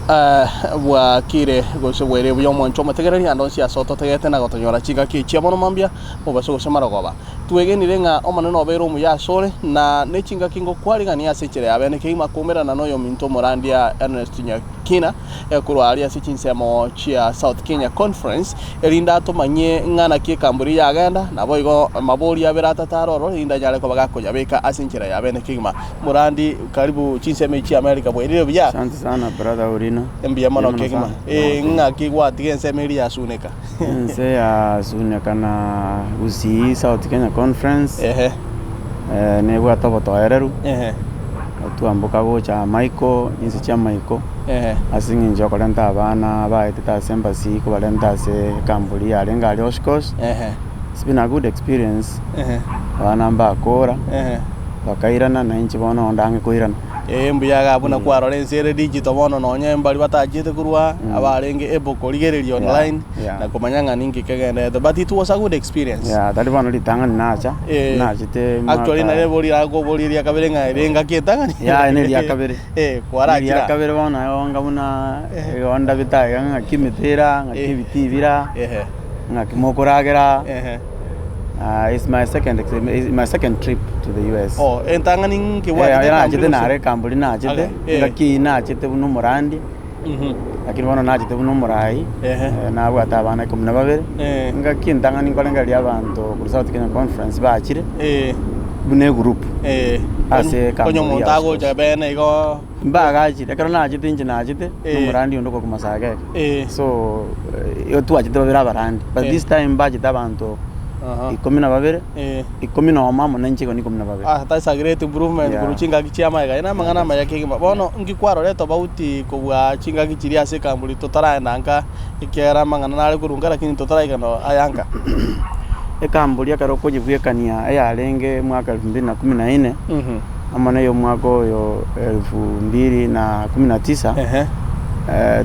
Bwakire gose bwaire buya omwancho omotegereri ande onsi ase ototegete na gotonyora chingaki echi chia bono mambia, mobaso gose marogoba. Twegenire ng'a Omonene obeire omuya asore, na nechingaki ngokwarigania ase enchera ya bene kegima koumerana noyominto omorandia Ernest Nyakina korwa aria ase chinsemo chia South Kenya Conference, erinde atomanyie ng'a naki ekamburi yagenda, naboigo amabori abere atato are ororo, erinde anyare koba gakoyabeka ase enchera ya bene kegima. Morandi karibu chinsemo echi chia America bwairire buya? Asante sana brother Orina. Mbuya mono kegima. Mbuya mono sana. Eh, ng'aki gwatiga ensemo eria ya Suneka? Ense ya Suneka na Gusii South Kenya Conference Ehe. eh, nebwate obotoereru Ehe. twamboka gocha Maiko, chinse chia Maiko Ehe. ase eng'encho ya okorenta abana baetete ase embassy kobarenta ase ekampuni yarenge aria Oshkosh. Ehe. It's been a good experience, Ehe. abana mbakora. Ehe. Bakairana, na inche bono onde ang'e koirana. Ee, mbuya iga buna kwarora ense ere digital bono nonye mbaria batachete korwa abarenge able korigereria online na komanya ng'a ninki kegenderete but it was a good experience. Yeah, tari bono ritang'ani nacha, Eh, nachete actually mwaka nare bori nakoboria eria kabere ng'a ere engaki etang'ani Yeah, neria kabere. Eh, kwarachire Neria aa. kabere bono naye onga buna igo ndabete aiga ng'aki emete era, ng'aki Eh. ebitii bira, Ehe. ng'aki mokoragera. Ehe. It's my second it's my second trip to the US. Oh, entang'ani nki Eh, gwachete nachete ekamburi nare ekamburi nachete, Okay, eh. engaki eyio nachete buna omorandi, Mhm. lakini bono nachete buna omorai, Ehe. eh, nabwate abana ikomi na babere, Eh. engaki entang'ani nkorengereria abanto korwa South Kenya Conference bachire, Eh. buna egroup, Eh. ase ekamburi Onye omonto ya agocha Oshkosh. bene igo. Mbagachire, ekero nachete inche nachete, Eh. na omorandi onde okorokwa Masageke. Eh. So, igo twachete babere abarandi, but Eh. this time mbachete abanto Aha. ikomi na babere, Eh. ikomi na omo amo na inche igo na ikomi na babere. Ah, that's a great improvement Yeah. korwa chingaki chia amaega. Aye namang'ana amaya kegima. Bono nki kwarora etofauti kobua chingaki chiria ase ekamburi totaraenda nka ekiagera amang'ana nare korwa nka lakini totaraika no aya nka. Ekamburi ekero okoyebwekania eyarenge mwaka elfu mbili na kumi na ine, Mhm. Amo na ey'omwaka oyo elfu mbili na kumi na tisa, Ehe.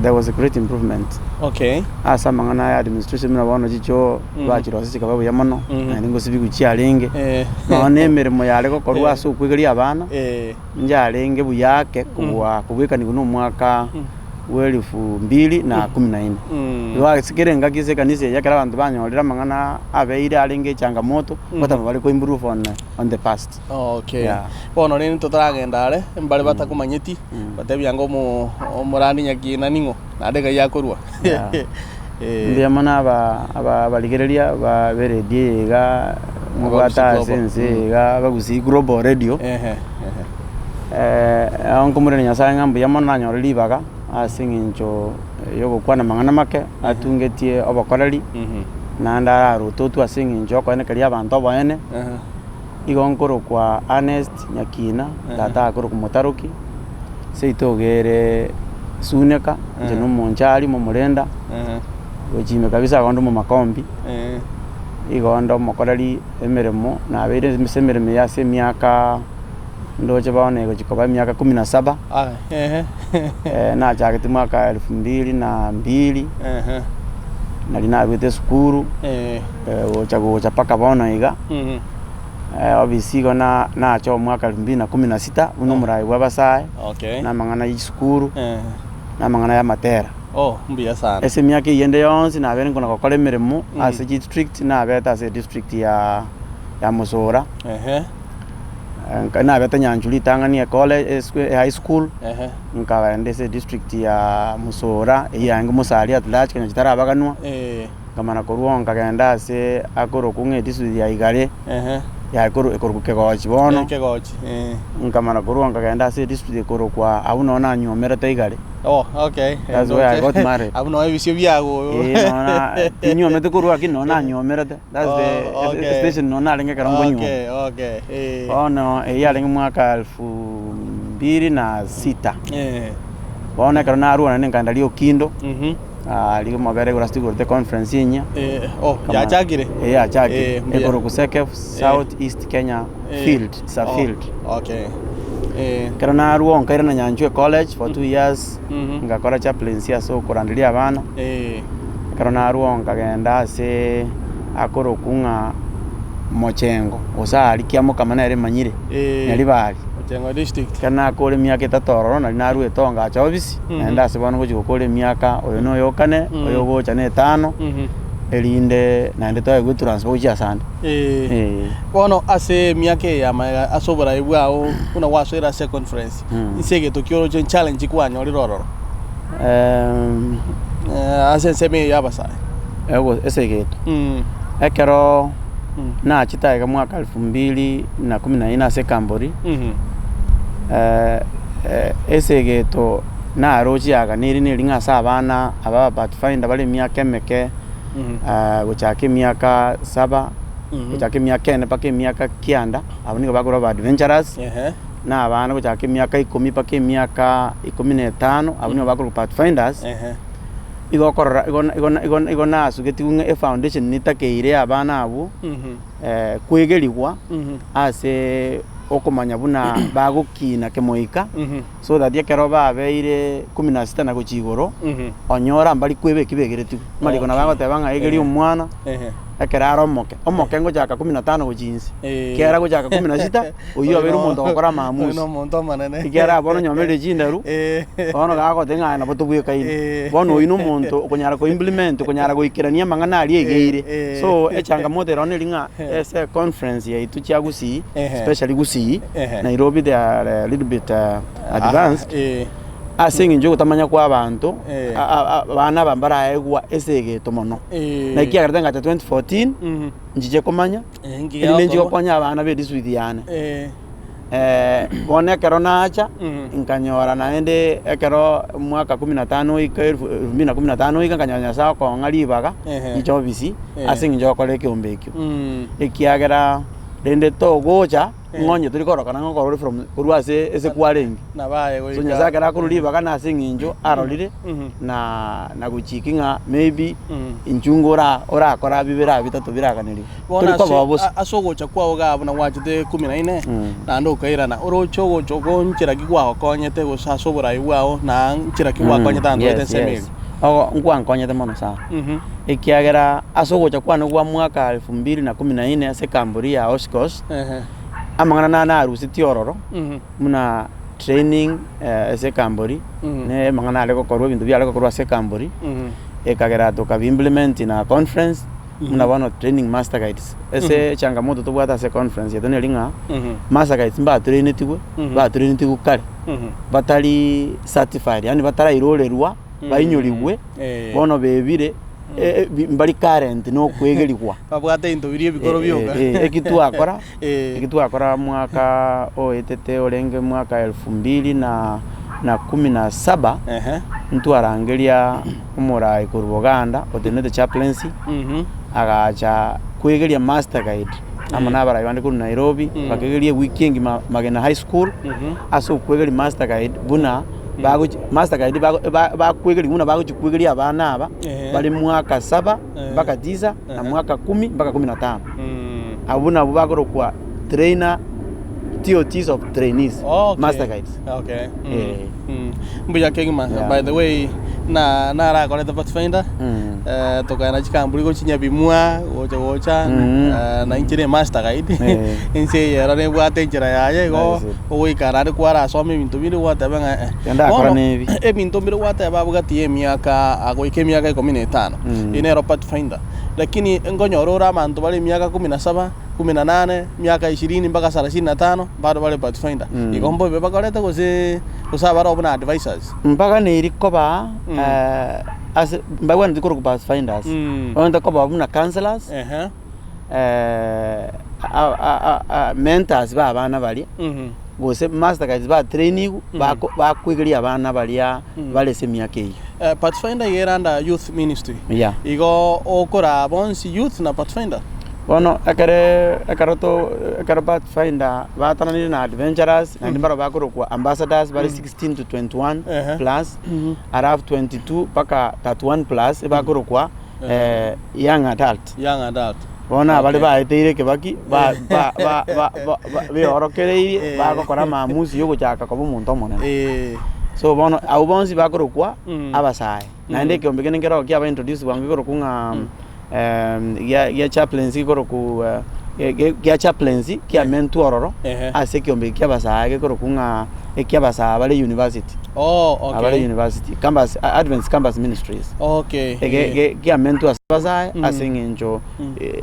there was a great improvement Okay. ase amang'ana ya administration buna bono chichoo Mhm. bachirosia chikaba buya mono, Mhm. naende ngosibigwa chiarenge. Eh. Nonya na emeremo yare gokorwa Eh. ase okwegeria abana, Eh. njarenge buya ake kobua kobwekanigwa na omwaka bwa elfu mbili na kumi na ine. Igo ase kera engaki ase ekanisa eye ekero abanto banyorire amang'ana abeire arenge echangamoto, ngotambe bare ko improve on on the past. Okay. Yeah. Bono rende totaragenda are, mbare batakomanyeti, batebia anga omo omorandi nyakina ning'o, naende ng'ai akorwa. Yeah. Eh, Mbuya mono aba aba abarigereria ba beredio eye iga mobwate Abagusii ase Global. ense eye iga Abagusii Global Radio. Ehe, ehe. Aho nkomorera Nyasaye ng'a mbuya mono nanyore ribaga ase eng'encho yogokwana amang'ana make atungetie obokoreri, naende ararototwe ase eng'encho yokoenekeria abanto oboene. Igo nkorokwa Ernest Nyakina, tata akorokwa Motaroki, seito iga ere Suneka, inche na omonchari momorenda, gochia kabisa igo onde omomakombi, igo onde omokoreri emeremo, nabeire ase emeremo eye ase emiaka ndoche bono egochia koba emiaka kumi na saba, nachagete mwaka elfu mbili na mbili, nari naruete esukuru. Gocha gocha mpaka bono iga, obisi igo na nacha omwaka elfu mbili na kumi na sita buna omorai bwa abasae, Okay. na amang'ana ya chisukuru, Eh. na amang'ana ya amatera. Oh, mbuya sana. Ase emiaka eyio ende yonsi nabere nkona gokora emeremo ase chidistrict, nabete ase edistrict ya ya Musura, Ehe. nka nabete Nyanchwa ritang'ani ecolle esu ehigh school, Ehe. nkagenda ase edistrict ya Musura, eyio yarenge Musaria at large konya chitarabaganwa. Eh. Nkamana korwa oo nkagenda ase akorokwa ng'a edisiturikiti ya Igare, Ehe. yakorwa ekorokwa Kegochi bono. Eh, Kegochi, eh. Nkamana korwa oo nkagenda ase edisiturikiti ekorokwa abwo noo nanywomerete Igare. Oh, okay. That's where I got married. Abwo noo ebisio biago. Eh, noo na tinywomete korwa lakini noo nanywomerete. That's the Oh, okay. station noo narenge ekero nkonywoma. Okay, okay. Eh. Bono eyio yarenge mwaka elfu mbili na sita. Eh. Bono ekero narwa naende nkaenda Riokindo. Mhm. Riria omobere igoro ase toigorete econference enyia. Eh, oh, yachakire? Eh, yachakire. Eh, mbuya. Ekorokwa SEKEF, South East Kenya Eh. Field, it's a Oh, field. Okay. Eh, Ekero narwa nkairana Nyanchwa college for 2 years, Mhm. ngakora chaplaincy ase okoranderia abana. eh, Ekero narwa nkagenda ase akorokwa ng'a Mochengo, gose aria Kiamokama nere manyire, Eh. Nyaribari. Chengo district. Ekero nakore emiaka etato ororo nari naruete oo ngacha ofisi, naende ase bono ngochia gokora emiaka oyo na oyo okane, oyo ogocha na etano, erinde naende toegwe etransfer gochia asande. Eh. Bono ase emiaka eye ya magega ase oborai bwao buna gwasoire ase econference, inse egento ki oroche challenge kwanyorire ororo? Ase ensemo eye y'abasae. Ase egeto, ekero nachete aiga mwaka elfu mbili na kumi na ine ase ekambori, ase egeto naroche yaganeirie neri ng'a ase abana aba ba pathfinder bare emiaka emeke gochaka emiaka saba, gochaka emiaka ene mpaka emiaka kianda, abwo nigo bakorwa aba adventurers, na abana gochaka emiaka ikomi mpaka emiaka ikomi na etano, abwo nigo bakorwa pathfinders. Igo okorora igo igo igo igo nasugetigwe ng'a efoundation netakeire abana abwo kwegerigwa ase okomanya buna bagokina kemoika, so that ekero babeire kumi na sita na gochia igoro, onyora mbari kweba eki begeretigwe. Amariko nabo agoteba ng'a egeria omwana ekero are omoke, omoke ngochaka kumi na tano gochia inse, ekiagera gochaka kumi na sita, oyio obeire omonto ogokora amaamusi. Oyio nomonto omonene. Ekiagera bono onyomerire chindaru, bono gagoteba ng'a aye nabo tobwekaine. Bono oyio nomonto okonyara ko implement, okonyara goikerania amang'ana aria aigeire. So echangamoto ere neri ng'a ase econference yaito chia Gusii, especially Gusii, Nairobi they are a little bit advanced, ase eng'encho yogotamanya kwa abanto, abana aba mbaraegwa esegeto mono. Na ekiagera ngacha 2014, nchiche komanya. Erinde inche gokonya abana b'edisuiti yane. Bono ekero nacha, nkanyora naende ekero omwaka kumi na tano oika elfu elfu mbili na kumi na tano oika, nkanyora Nyasaye okong'a ribaga, nchiche ofisi, ase eng'encho yogokora ekeombe ekio. Ekiagera rende togocha. Ng'a onye tori korokana ng'a okorore from korwa ase ase kwarenge. Nabo aye So goika. Nyasaye ekero akorwa ribaga na ase eng'encho arorire na na gochiki ng'a maybe inchuo ora orakora bibere aa bitato biraganeriwe. Bono Tori ase koba bosa. a- ase ogocha kwao igaa buna gwachete kumi na ine, naende okairana, oroche ogocha oko nchera ki gwagokonyete gose ase oborai bwao na nchera ki gwakonyete abanto baito Yes, ensemo yes. eria? Ogo nkwankonyete mono sana. Ekiagera ase ogocha kwane gwa mwaka elfu mbili na kumi na ine ase ekamburi ya Oshkosh, amang'ana na narusetie ororo buna training ase ekamburi, na amang'ana are gokorwa ebinto biare gokorwa ase ekamburi, ekagera tokabi implement na conference, buna bono training master guides. Ase echangamoto tobwate ase econference yaito neri ng'a, master guides mbatrainetigwe, batrainetigwe kare, batari certified yaani batarairorerwa. bainyorigwe, bono bebire, mbari current nokwegerigwa. Babwate ebinto biria ebikoro bioka. Eki twakora, eki twakora mwaka oetete orenge mwaka elfu mbili na na kumi na saba, ntwarangeria omorai korwa Buganda otenenete chaplaincy, agacha kwegeria master guide amo na abarai bande korwa Nairobi, bakegeria ewiki engima Magena High School, ase okwegeria master guide buna. bagochi master guide bago ba bakwegeria buna bagochi kwegeria abana aba Ehe. bare mwaka saba Ehe. mpaka tisa na Ehe. mwaka kumi mpaka kumi na tano. Abwo nabwo bakorokwa trainer TOTs of trainees, Okay. master guides. Okay. Mm. Eh. Mm. Mbuya kegima. Yeah. By the way, na narakorete Pathfinder. Mm. Eh, tokaenda chikamburi gochinya bimwa gocha gocha Mm. eh, na inche ne master guide Eh. Ense eye ero nebwate enchera yaye igo That is it. ogoikara are kwarasoma ebinto binde gwateba ng'a eh. Kende akora Bono, nebi. ebinto mbire gwateba abwo gati ya emiaka ah, goika emiaka ikomi na etano Mm. eye nero pathfinder lakini nkonyora ore abanto bare emiaka kumi na saba, kumi na nane, emiaka ishirini mpaka sarasini na tano bado bare pathfinder. Mm. Igo mbobe bakorete gose gose abare buna advisors. Mpaganeiri koba Mm. eh, ase mbagwenereti korokwa pathfinders, Mm. bagwenerete koba buna counsellors, Ehe. mentors ba abana baria, gose master guides batrainigwe bako bakwegeria abana baria bare ase emiaka eyio. Pathfinder iga ere under youth ministry. Yeah. Igo okoraa bonsi youth na pathfinder? Bono ekere ekero to ekero pathfinder batananire na adventurers naende mbaro bakorokwa ambassadors bare 16 to 21 Ehe. plus, alafu 22 mpaka 31 plus ebakorokwa young adult. Young adult. Bono abare Okay. baeteire ekebaki ba- ba- ba- ba- ba- ba- beorokereirie Eh. bagokora amaamusi yogochaka koba omonto omonene. Eh. So bono abwo bonsi bakorokwa Mm. abasae. Naende Mm. ekeombe kende nkero kiaba introduced bwango gekorokwa ng'a gia gia chaplains gekorokwa. Gia chaplaincy kiamentwe ororo Ehe. ase ekiombe eki ki'abasae gekorokwa ng'a eki'abasae bare university. Oh, okay. Abare university, campus, Adventist Campus Ministries. Okay. Ege eh. ge kiamentwe ase abasae ase eng'encho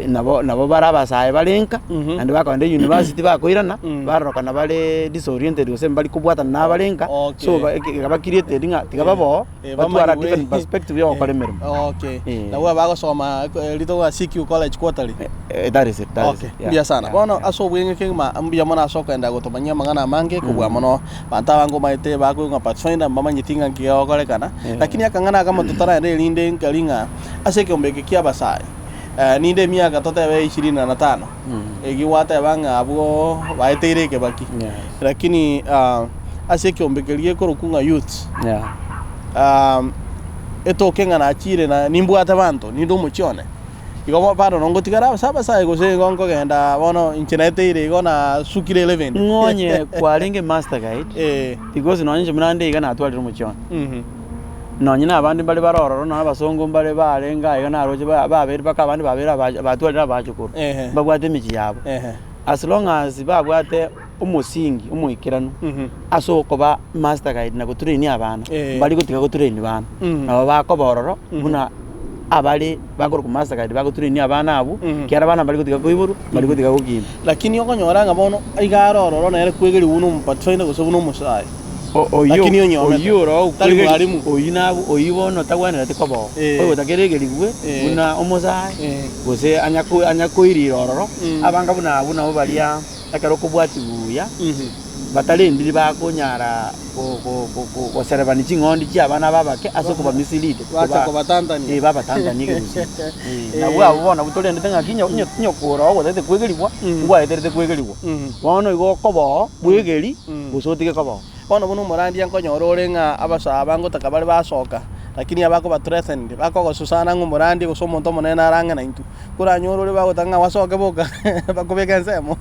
nabo nabo bare abasae bare nka, Mhm. naende bakogenda university bakoirana, Mm. barorokana bare disoriented gose mbari kobwatana na abare nka, Okay. so ba eke ekaba created ng'a tiga babe oo. Eh, batwara bamanyigwe. different perspective ya gokora emeremo. Okay. Eh. Nabwo abagosoma eh, rituko CQ College quarterly. Eh, that is it, that is Okay, it. Yeah, mbuya sana. yeah, Bono yeah. ase obweng'e kegima mbuya mono ase okogenda gotomanyia amang'ana amange kobua mono abanto abange omanyete bakoigwa ng'a Pathfinder mbamanyeti ng'a nki gegokorekana. Yeah. Lakini akang'ana akamo totaragende erinde nkari ng'a ase ekeombe eke kia abasae eh, ninde emiaka totebe ishirini na tano eki gwateba ng'a abwo baeteire ekebaki. Yes. Lakini ah, ase ekeombe keria gekorokwa ng'a youths Yeah. Etoke ng'a nachire na nimbwate abanto, ninde omochie one. Igo bo bado nongotigara ase abasae gose igo nkogenda bono inche naeteire igo nasukire eleven. Ng'a onye kwarenge master guide, Eh. because nonye inche buna nde iga natwarire omochie one. Mhm. Nonye na abande mbare bare ororo nonye abasongo mbare barenge aiga naroche ba- babeire mpaka abande babeire abacha batwarire abachokoro, Ehe. mbabwate emechie yabo. Ehe. As long as babwate omosingi omoikeranu ase okoba master guide na gotrain abana, Eh. mbari gotiga gotrain bana. Mhm. Nabo bakoba ororo buna abare bakorokwa master guide bagotrain abana abwo, Mhm. ekiagera abana mbari gotiga koiborwa, mbari gotiga gokina. Lakini okonyora ng'a bono iga are ororo nere kwegeriwa buna omopathfinder gose buna omosae. O- oyio Lakini onyomete. oyio oro Tari okwegeri- mwalimu. oyio nabo oyio bono tagwenereti koba oo. Eh. Oyo otakeregerigwe Eh. buna omosae Eh. gose anya ko anya koirira ororo, Mm. abange buna abwo nabo baria Ekero okobwatigwa buya, batarendiri bakonyara goserebania ching'ondi chi'abana aba abake ase okobamislead, Bacha kobatantania. eh, babatantanie ekegusi. Eh, nabwo abwo bono nabwo torendete ng'aki onye onye onye korora ogotagete kwegerigwa, ngwaeterete kwegerigwa. Bono igo okoba oo, bwegeri, gose otige koba oo. Bono buna omorandia nkonyora ore ng'a abasaa bangotaka bare basoka, lakini abakoba threatened, bakogosusana ng'a omorandia gose omonto omonene nare ang'e naintwe. Koranyore ore bagotaka ng'a basoke boka, bakobeke ensemo.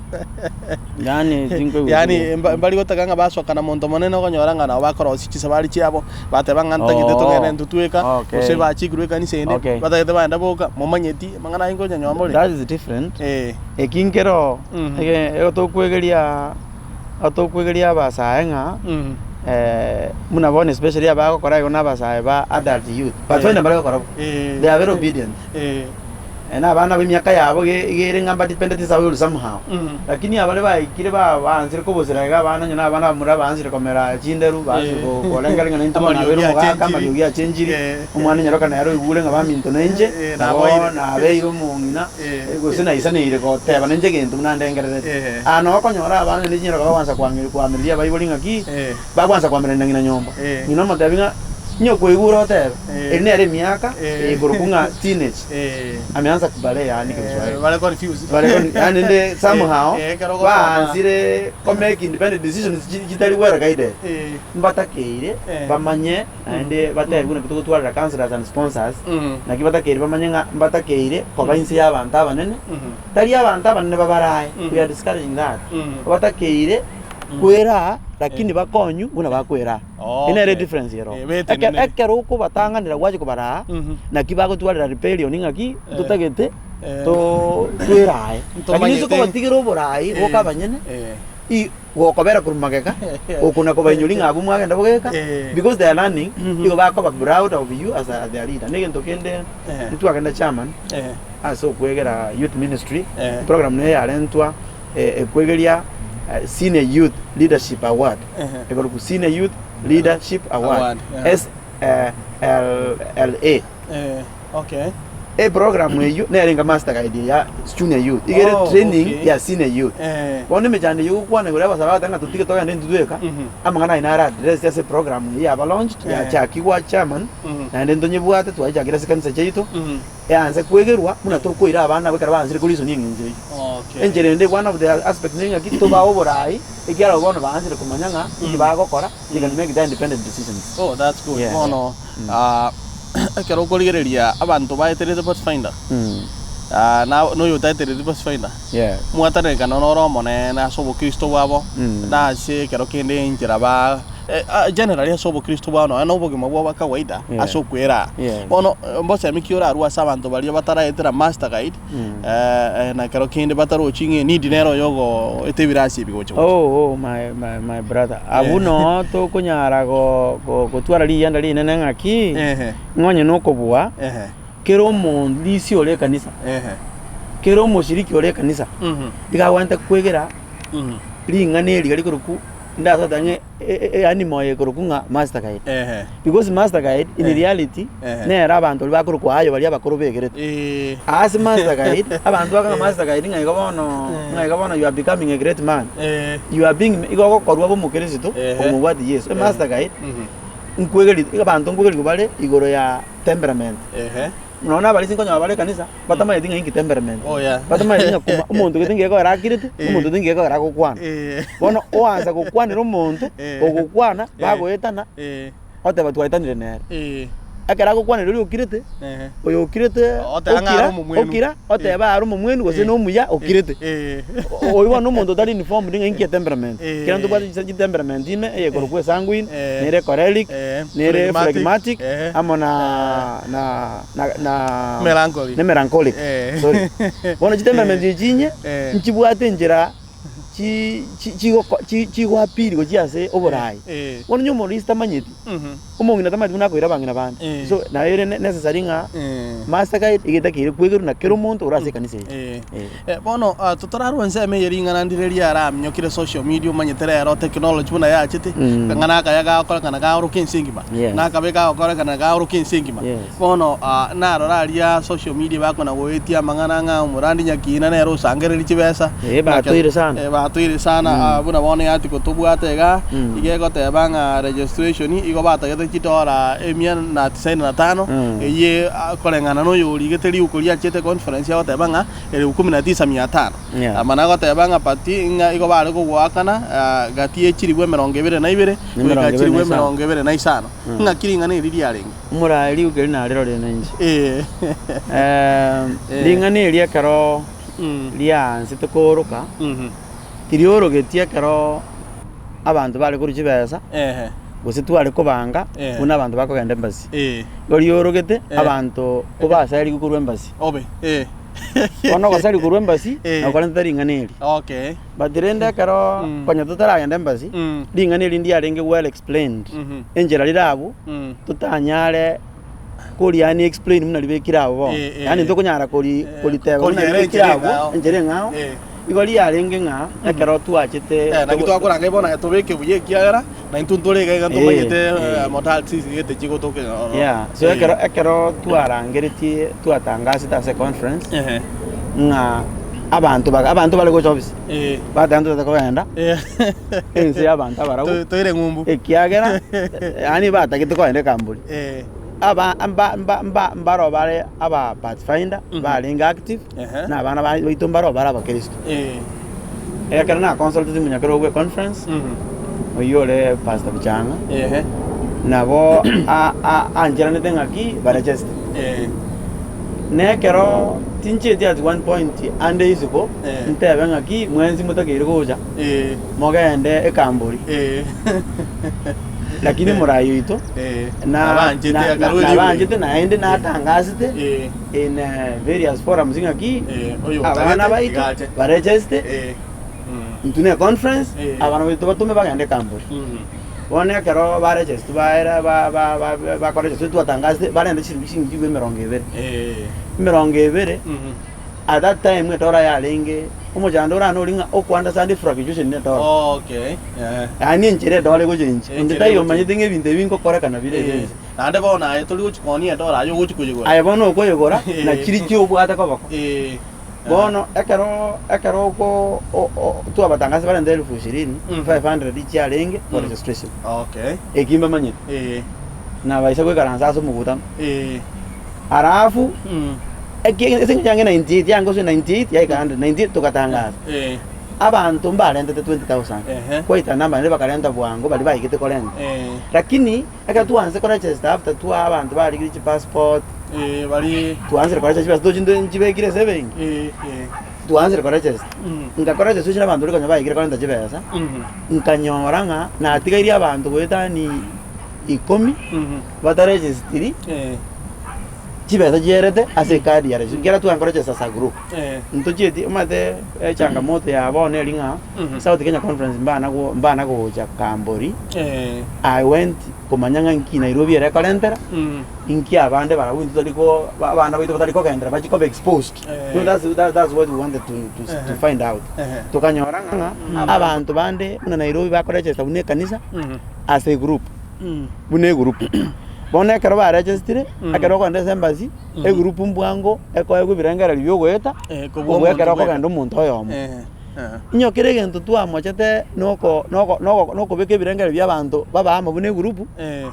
Yaani tinkoigwa Yaani buya. mba- mbari gotaka ng'a basoka na monto monene okonyora ng'a nabo bakorosia chisabari chiabo, bateba ng'a ntagete Oo. togende intwe tweka, Okay. gose bachikirwe ekanisa ende, Okay. batagete bagende boka, momanyeti amang'ana ayio nkonyenywa more. That is different. Eh. Eki nkero Mhm. ege egotokwegeria otokwegeria abasae ng'a Mhm. buna bono especially abagokora igo na abasae ba adult youth, but Eh. bono mbare gokora bo, Eh. they are very obedient. Eh. Na abana b'emiaka yabo iga ere ng'a mbadependeti ase abaibori somehow. Mhm. Lakini abaria baikire ba baansire kobosera iga abana onye na abana abamura baansire komera chinderu, baansire Eh. ko korengera ng'a naintwe bono Amariogi nabeire omogaka, achenchiri. amariogi achenchiri, Eh. omwana onyaroka nere oigure ng'a baminto nainche, Eh, nabo naboire. nabeire omong'ina, Eh. gose naisaneire goteba nainche egento buna ndengerereti. Eh. Aa noo okonyora abana naende chinyaroka bagwansa koang'e koamereria abaibori ng'aki, Eh. bagwansa koamererania na ng'ina nyomba. Eh. Ng'ina omotebi ng'a, Inye okoigure otebe, Eh. eri nere emiaka Eh. ekorokwa ng'a teenage. Eh. Ameanza kubare yaani Kiswahili. Bare confused. Bare con- yaani nde somehow Eh, eh, ekero ogosoma. baansire ko make independent decisions chi- chitari well guided. Eh. Mbatakeire Eh. bamanye naende batebiwe naki togotwarera councillors and sponsors Mm. naki batakeire bamanye ng'a mbatakeire koba inse ya abanto abanene Mhm. tari abanto abanene babarae Mm. we are discouraging that Mm. batakeire kweraa lakini bakonywe buna bakweraa Okay. Eye nere difference ero. Eh, betenenere. Ekero okobatang'anera gwacha kobaraa, Mhm. naki bagotwarera rebellion ng'aki Eh. totagete Eh. to twerae. Lakini Ntomanyete. ase okobatigera oborai Eh. boka abanyene, Eh. i gokobera korwa magega, oko nakobainyori ng'a abwo mwagenda bogeka, Eh. because they are learning, Mhm. igo bakoba proud of you as a, their leader. Negento kende, Eh. ntwagenda chairman, Eh. ase okwegera youth ministry, Eh. program neye yarentwa ekwegeria Senior Youth Leadership Award, ekorokwa Senior Youth Leadership Award, Award, yeah. SLA. Eh, okay. Eprogram eyio nere enga master guide ya junior youth, iga ere Oh, training okay. ya senior youth. Eh. Bono emechando eyio ogokwana igoro y'abasae bagoteba ng'a totige togende intwe tweka, Mhm. amang'ana ayio naro addressed ase eprogram eyio yaba launched, Eh. yachakigwa chairman, Mhm. naende ntonyebwate twayechakire ase ekanisa chiaito, Mhm. Eanse kwegerwa buna tokoira abana abwo ekero baansire korisonia engencho eyio. Okay. Enchera ende one of the aspects ne ng'aki tobae oborai ekiagera abwo bono baansire komanya ng'a eki bagokora they can make their independent decisions. Oh, that's good. Yeah. Bono ah, ekero okorigereria abanto baeterete Pathfinder ah, na noyo otaetereti Pathfinder Yes. mwatanekana noro omonene ase obokristo bwabo Mm. na ase ekero kende enchera ba. Generally ase obokristo bwao nonya na obogima bwao bwa kawaida ase okweraa. Yes. Bono mbosemi ki orarue ase abanto baria bataraetera master guide na ekero kende batarochi ng'a enidi nere oyo ogoeta ebirasi ebi gocha gocha. Oh, oh, my, my, my brother. Abwo noo tokonyara go- go- gotwara riyanda rinene ng'aki, Ehe. ng'a onye nokobua, Ehe. kera omorisia ore ekanisa, Ehe. kera omoshiriki ore ekanisa, iga agwenerete kwegera ring'ana eri riria rikorokwa ndasate ang'e yaani moyo ekorokwa ng'a master guide. Ehe. Because master guide in Eh. reality Eh. nere abanto baria bakorokwa ayo baria abakoro begerete. Eh. Ase master guide, abanto bakong'a master guide ng'a igo bono ng'a igo bono you are becoming a great man. Eh. You are being igo ogokorwa obe omokristo Ehe. omobwati Yeso. Eh. Emaster guide Mhm. nkwegeri abanto nkwegerigwa bare igoro ya temperament. Ehe. Nonya na abarisia nkonyora bare ekanisa, batamanyeti ng'a inki temperament. Oh, yeah. Batamanyeti ng'a kuma omonto gete ngiye kogera akirete, Eh. omonto gete ngiye kogera agokwana. Eh. Bono oansa gokwanera omonto, Eh. ogokwana, Eh. bagoetana, Eh. oteba twaetanire nere. Eh. Ekero agokwanera oria okirete, Ehe. oyo okirete Oteba ng'a okira, are omomwenu. okira, oteba are omomwenu gose Eh. na omuya okirete. Eh. Oyio bono omonto otari informed ng'a inki etemperament. Eh. Kera ntobwate chisa chitemperament ime, eyekorokwa esanguine, Eh. nere choleric, Eh. nere Phlegmatic. phlegmatic, Eh. amo na na na na Melancholy. ne melancholic. Eh. Sorry. Bono chitemperament echi inye, Eh. nchibwate enchera chi chi chigoko chi chigoappeal gochia ase oborai. Eh. Bono onye omorisia tamanyeti, Mhm. omong'ina tamanyeti buna akoira abang'ina bande. Eh. So naye ere necessary ng'a Eh. master guide egetakeire kwegerwa na kera omonto ore ase ekanisa eye. Eh. Eh. Eh, bono ah, totorarwa ensemo eye ring'ana ndire riaraminyokire social media omanyete rero technology buna yachete Mm. ng'a nakaya gakorekana gaoroka ense engima Yes. nakabe gagokorekana gaoroka ense engima Yes. bono ah, narora aria social media bakona goetia amang'ana ng'a omorandi nyakina nere osangereria chibesa Eh, batoire sana. Eh, batoire sana ah, buna bono eyatiko tobwate iga Mm. iga egoteba ng'a registration igo batagete chidora emia na tisaini na tano Mm. eye ah, koreng'ana na oyorigete riuko riachete conference agoteba ng'a Elfu kumi na tisa mia tano. Yeah. Amana agoteba ng'a pati ng'a igo bare kogoakana ah, gati ye chilifu 23 Na goika emerongo ebere chilifu na isano. 25. Ng'aki ring'ana eri riarenge? Omoraai riuko eri narirorire nainche. Eh. Eh, Eh. ring'ana eri ekero Mm. riaansete kooroka, Mhm. tiriorogetie ekero abanto bare korwa chibesa, Ehe. gose tware kobanga Eh. buna abanto bakogenda embassy. Eh. Igo riorogete Eh. abanto kobaserigwe korwa embassy. Obe. Eh. Bono ogosarigwa korwa embassy, Eh. na okorentete ring'ana eri. Okay. But rende ekero Mm. konya totaragenda embassy, Mm. ring'ana eri ndiarenge well explained. Mhm. Enchera rire abwo, Mm. totanyare koriani explain buna ribekire abwo bono. Eh, eh. Yaani ntokonyara kori Eh, koriteba buna koriera ribekire enchera abwo, eng'ao. enchera eng'ao. Eh. Igo riarenge ng'a ekero twachete Eh, naki togo- twakoranga bono aye tobeke buya ekiagera na intwe ntore iga iga ntomanyete Eh, eh. modalities gete chigotoka ororo. Yeah, so Eh. ekero ekero twarangeretie twatangasete ase econference Ehe. ng'a abanto baga abanto bare gocha ofisi Eh. bateba ntotete kogenda Eh. ense ya abanto abarabwo To- Toire ng'umbu. ekiagera yaani batagete kogenda ekamburi Eh. aba mba mba mba mbaro bare aba pathfinder Mhm. barenge active Ehe. na abana ba- baito mbaro bare abakristo Eh. ekero na consulted omonyakerogo bwe conference Mhm. oyio ore pastor Bichang'a Ehe. nabo a- a- ancheranete ng'aki barecheste Eh. na ekero tincheti at one point ande isiko Eh. ntebe ng'aki mwensi motakeire gocha Eh. mogende ekambori Eh. Lakini morai oito Eh. na Nabanchete na- na- akarua ribu. nabanchete naende natangasete Eh. in various forums ng'aki Eh, oyo abana otagete, baito igache. barecheste Eh. Mm. intwe ne conference Eh. abana baito batome bagende ekambori Mhm. bono ekero barecheste baera ba- ba- ba- bakorechestu twatangasete barente chiringi chiringi chigwe 20 Eh. 20 Mhm. At that time etora yarenge omochando orane oria ng'a okounderstand efluctuation ya edora. Okay, eh. Yaani enchera edora egochenji. Enchera Onde taiyo egochenji. omanyete ng'a ebinto ebi ngokorekana bire Eh, ase ense. Naende bono aye tori gochi koonia edora aye ogochi koyegora. Aye bono okoyegora Eh. na chiria chiobwate koboko. Eh. Bono ekero ekero oko o- o twabatangasa barente elfu ishirini, Mm. 500 chiarenge for Mm. registration. Okay. Eki mbamanyete. Eh. Nabaisa goikaransa ase omogutano. Eh. Alafu Mm. Ekiagera ase engencho yange 98 yange gose 98 yaika 100 98 togatangasa. Eh. Abanto mbarentete 20,000 Ehe. kwaita namba naende bakarenta bwango baria baigete korenta. Eh. Lakini ekero twanse koregister after twa abanto barigire chipassport Eh, bari twansire koregister chipassport tochi nto nchibekire ase ebenki. eh, eh. Twaanchire koregesta, nkakoregesta oche na abanto baria konya baikire korenta chibesa, nkanyora ng'a natigairie abanto goetania ikomi bataregestiri chibesa chierete ase ecard ya registration ekiagera tware koregesta as a group. Ntochieti omanyete echangamoto ya bono eri ng'a South Kenya Conference mbana go mbana gocha Kambori, I went komanya ng'a nki Nairobi ere ekorentera, inki abande barabwo intwe tari ko abana baito batari kogenderera bachie koba exposed. You know, that's, that, that's what we wanted to, to, to find out. Tokanyora ng'a abanto bande buna Nairobi bakoregesta buna ekanisa as a group, buna egroup. Bono ekero baregestire, ekero okogenda ase embassy, egroup mbwango ekoegwa ebirengererio bia ogoeta, Eh, kobua kobua omonto ekero bweka. okogenda omonto oyomo. Eh, eh. Inyo kera egento twamochete noko noko noko nokobeka ebirengererio bia abanto babe amo buna egroup, Eh.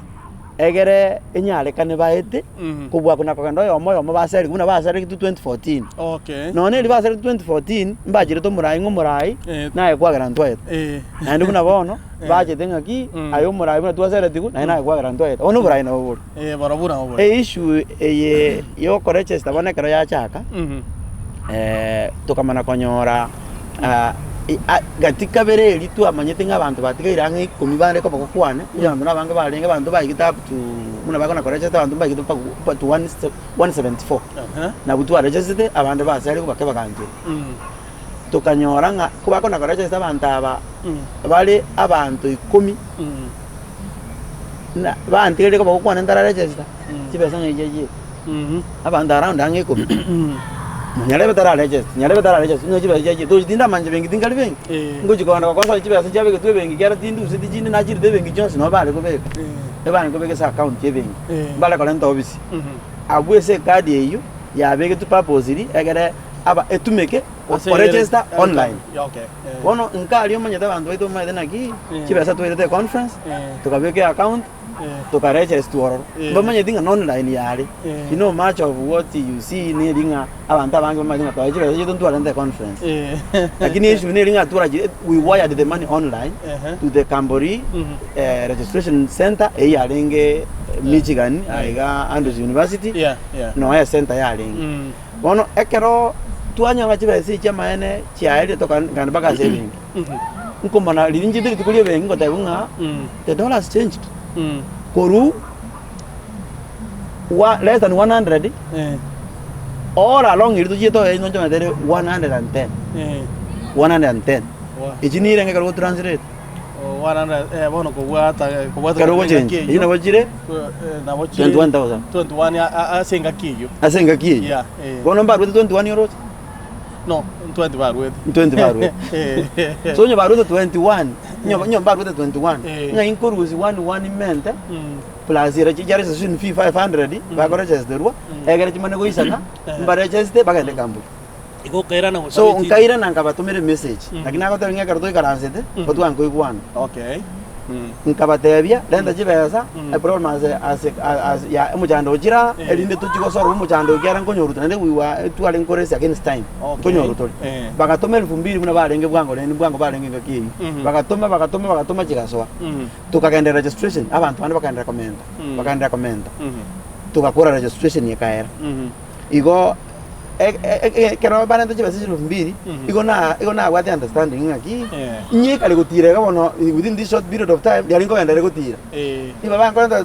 egere enyarekane baete kobua kona kogenda oyomo oyomo baserigwe buna baseregetwe 2014. Okay. Nonya erio baseregetwe 2014, mbachirete omorai ng'a omorai Eh. naye kwagera ntwaete. Eh. Naende buna bono, Eh. bachete ng'aki, Mm. aye omorai buna twaseretigwe, naye naye kwagera ntwaete. Bono oborai nabo bore. Eh, barabwo nabo bore. Eissue eye ya okoregester bono ekero yachaka, Mhm. tokamana konyora gati kabere eria twamanyete ng'a abanto batigaire ang'e ikomi bande koboko kwane, onye abanto nabange barenge abanto baigete up to buna bakona koregesta abanto mbaigete mpaka up to 174. Aha. Nabwo twaregestete abande basarigwe bake bagancherwa. Mm. Tokanyora ng'a kobakona koregesta abanto aba Mm. bare abanto ikomi Mm. na bantigeire koboko kwane ntararegesta, Mm. chibesa ng'a echi echiete. Mhm. Abanto around ang'e ikomi. Mm. Nyarebe tararegesta, nyarebe tararegesta, onye chibesa chiachire, tochi tindamanya benki tinkari benki, Eh. ngochi kogenda gokosa chibesa chiabegetwe ebenki ekiagera tinduseti chinde nachirete ebenki chionsi nabo bare kobeka, Eh. ebare kobeka ase account ya ebenki, Eh. mbare korenta obisi. Mhm. Abwo ase ecard eyio, yabegetwe purposely egere aba etumeke Ase koregesta egere- online. Yeah, okay. Eh. Bono nkaria omanyete abanto baito bamaete naki, Eh. chibesa twairete econference, Eh. tokabeka eaccount, tokaregestwa ororo, mbamanyeti ng'a nonline yare, you know much of what you see neri ng'a abanto abange bamanyete ng'a twaye chibesa chiaito ntwarente conference. Lakini issue neri ng'a twarachire we wired the money online to the Kambori registration center eyio yarenge Michigan aiga Andrews University, noe ecenter yarenge. Bono ekero twanyora chibesa echi chi'amaene chiaerire tokagenda mpaka ase ebenki. Nkomona riria nchete rituko ria ebenki ngotebiwa ng'a the dollars changed korwa less than 100 all along eria tochiete oye inche nchomete ere 110, 110. Echi nigo ekero gotranslate. Bono kobwata kobwata Ekero ogochengi engaki echi nabo chire nabo chire 21,000. 21 ase engaki eyio. Ase engaki eyio. Yeah, eh. Bono mbaruete 21 oroche? No, 20 baruete. 20 baruete. Eh. So onye baruete 21, onye onye mbaruete 21, Eh. ng'a inkorusia 1 1 mente Mm. plus ere chi registration fee 500 bakoregisterwa, egere chimane goisana, Eh. mbaregeste bagende ekampuni. Igo okairana gosaba So echini. nkairana nkabatomera emessage, Mm. naki nagotebia ng'a ekero toikaransete, Mm. otwankoigwana. Okay. Mm. Nkabatebia, renta chibesa, Mm. eproblem ase ase ase ya omochando ochire aa, Eh. erinde tochie gosolve omochando ekiagera nkonyoruta naende we were tware nkoresi against time, Okay. nkonyoru tore. Eh. Bagatoma elfu mbili buna barenge bwango rende bwango barenge engaki eyio. Mhm. Bagatoma bagatoma bagatoma chigasoa. Mm. Tokagenderera registration, abanto bande bakagenderera komenta, Mm. bakagenderera komenta. Mhm. Togakora registration ekaera. Mhm. Igo ekero barente chibesa chilifu mbili, Mhm. igo na igo nabwate understanding ng'aki, Eh. inye ekare gotira iga bono within this short period of time, riari nkogenda ere gotira. Eh. Nigo bankorenta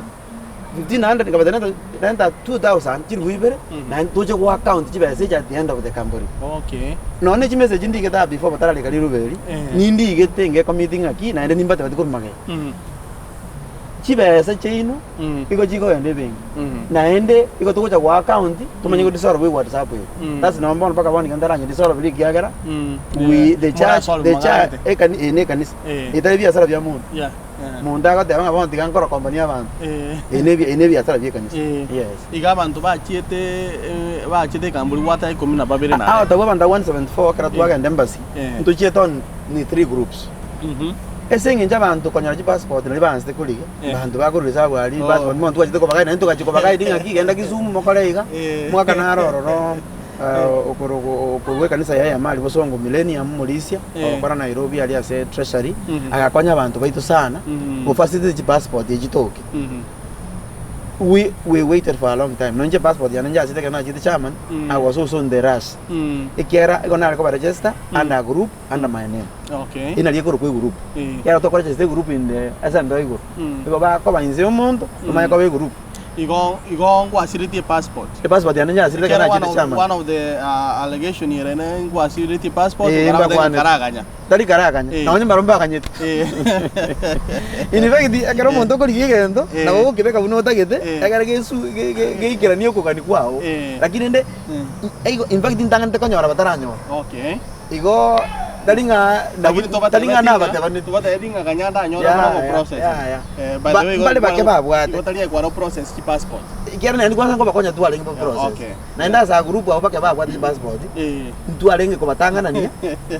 1500 nkabata renta renta 2000 chilifu ibere, Mhm. naende toche go account chibesa echi at the end of the campaign. Okay. Nonya ne chimessage ndigete aa before batararika riruba eri, Eh. nindigete ngecommit ng'aki naende nimbatebeti korwa magega. Mm. Chibesa chiaino igo chikogenda ebenki, naende igo togocha goa account tomanye godisolve ewhatsapp eye. That's nabo bono mpaka bono iga ntaranye dissolve riria ekiagera we the church the church ekani eye ne ekanisa etari ebiasara bia monto. Monto agoteba ng'a bono tiga nkoro company abanto, eye ne eye ne ebiasara bia ekanisa. Yes. Iga abanto bachiete bachiete ekamburi gwata ikomi na babere naye. Out of abanto 174 ekero twagenda embassy, ntochiete on ni three groups. Ase eng'encho abanto konyora chipassport naria baansete korigia, abanto bakorwa esabu aria Oh. passport mono twachete koba guide naende togachia koba guide ng'aki genda Kisumu mokore iga, Eh. mwaka naro ororo okorwa okorwa ekanisa ya Emali Bosongo Millennium Morisia, Eh. ogokora Nairobi aria ase Treasury, Mhm. agakonya abanto baito sana, Mhm. gofacilitate chipassport echi chitoke. Mhm. We we waited for a long time nonye passport yane njachete ekero nachete German I was also in the rush ekiagera igo nare koba register under a group under my name Okay. eri nario ekorokwa egroup Eh. ekiagera tokoregister egroup in the ase embeo igoro igo bakoba inse ya omonto omanye koba egroup. Igo igo ngwasiretie passport. Epassport yane njasirete ekero Ekiagera one nachete of, German. one of the uh, allegation ere ne ngwasiretie passport Eh, barabwo mbakwanete. karaganya. Tari karaganya, Eh. nonye mbarabwo mbaganyete. Eh. In fact, ekero omonto okorigia egento, Eh. nabo ogokebeka buna otagete, Eh. ekero gesu ge- ge- geikeranie okogania kwao. Eh. Lakini rende, Eh. igo in fact ntang'anete konyora bataranyora. Okay. Igo tari ng'a Lakini nabo tari ng'a nabatebaneti. Tobatebi ng'a ganya ndanyore Yeah, buna yeah, process. yeah, yeah. Eh, by Ba- the way, mbare bake babwate. Igo tari ekwara process chi passport. Ekiagera naende kwanza nkobakonya twarenge bo process. Okay. Naende ase agroup abwo bake babwate chipassport, Eh. ntwarenge kobatang'anania,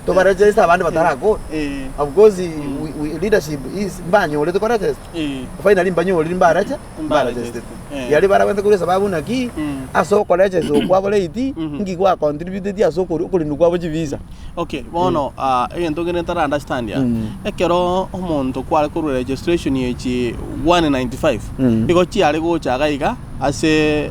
tobaregister abande batarakora. Eh. Of course, we, we, leadership is mbanyorete koregister. Eh. Finally mbanyorire mbarache, Mbaregister. mbaregister. Eh. Yari barabwate korwa esababu naki, Mm. ase okoregister okwabo rate, Mhm. nki gwa contributed ase okori okorindwa kwabo chivisa. Okay, bono ah, egento kende ntara understand ya, Mm. ekero omonto kware korwa registration echi 195, Mm. igo chiare gocha iga iga ase Eh,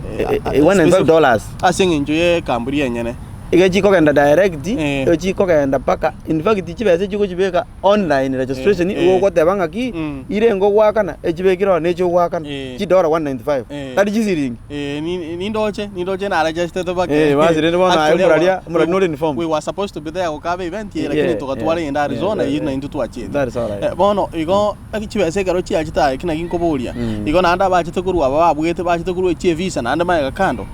eh, $195. ase eng'encho ye ekamburi enyene. Iga chikogenda direct, Eh. igo chikogenda mpaka in fact chibesa echi ogochibeka online registration Eh, eh. igo ogoteba ng'aki Mm. ire engo ogoakana echibekire ororo na echi ogoakana Eh. chidora 195 Eh. tari chisiringi. Eh, ni- nindoche nindoche naregestete bake Eh, basi rende bono aye Actually, omoraria- we- omoraria nore informed. we were supposed to be there gokaba event eye Yeah, lakini togatwara yeah, eyende Arizona yeah, eyio yeah. naintwe twachete That is alright. Eh, bono igo chibesa ekero chiachete aye ki naki nkoboria igo naende abachete korwa aba babwete bachete korwa echie evisa naende magega kando